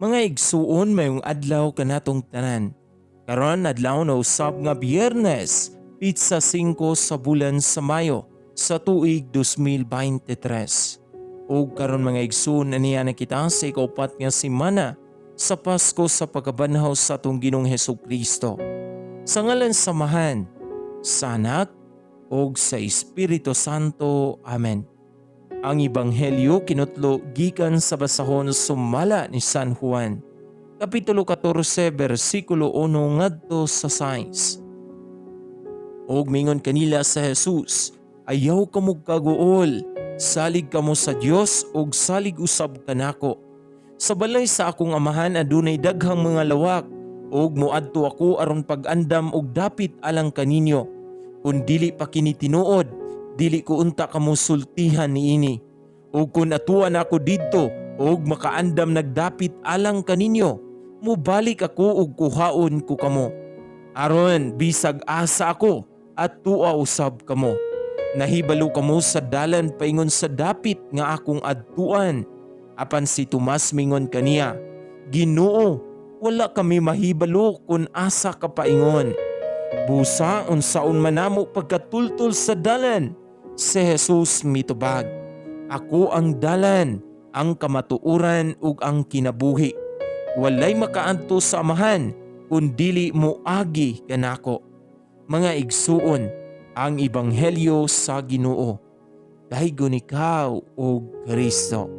Mga igsuon, maayong adlaw kanatong tanan. Karon adlaw na usab nga Biyernes, petsa 5 sa bulan sa Mayo sa tuig 2023. Ug karon, mga igsuon, aniya na kita sa ikaupat nga semana sa Pasko sa pagkabanhaw sa atong Ginoong Hesus Kristo. Sa ngalan sa Amahan, sa Anak, ug sa Espiritu Santo. Amen. Ang Ebanghelyo kinutlo gikan sa basahon sumala ni San Juan. Kapitulo 14, bersikulo 1 ngadto sa 6. Og mingon kanila sa Jesus, "Ayaw kamo kaguol, salig kamo sa Dios ug salig usab kanako. Sa balay sa akong Amahan adunay daghang mga lawak ug moadto ako aron pag-andam og dapit alang kaninyo. Kung dili pa kini tinuod, dili ko unta kamo sultihan niini. Ug kun atuan ako didto ug makaandam nag dapit alang kaninyo, mubalik ako ug kuhaon ko kamo. Aron bisag asa ako, atua usab kamo. Nahibalo kamo sa dalan paingon sa dapit nga akong adtuan." Apan si Tomas mingon kaniya, "Ginoo, wala kami mahibalo kung asa ka paingon. Busa unsaon man namo pagkatultol sa dalan?" Si Jesus mitubag, "Ako ang dalan, ang kamatuoran ug ang kinabuhi. Walay makaadto sa Amahan kun dili moagi kanako." Mga igsuon, ang ebanghelyo sa Ginoo. Daygon ikaw, o Kristo.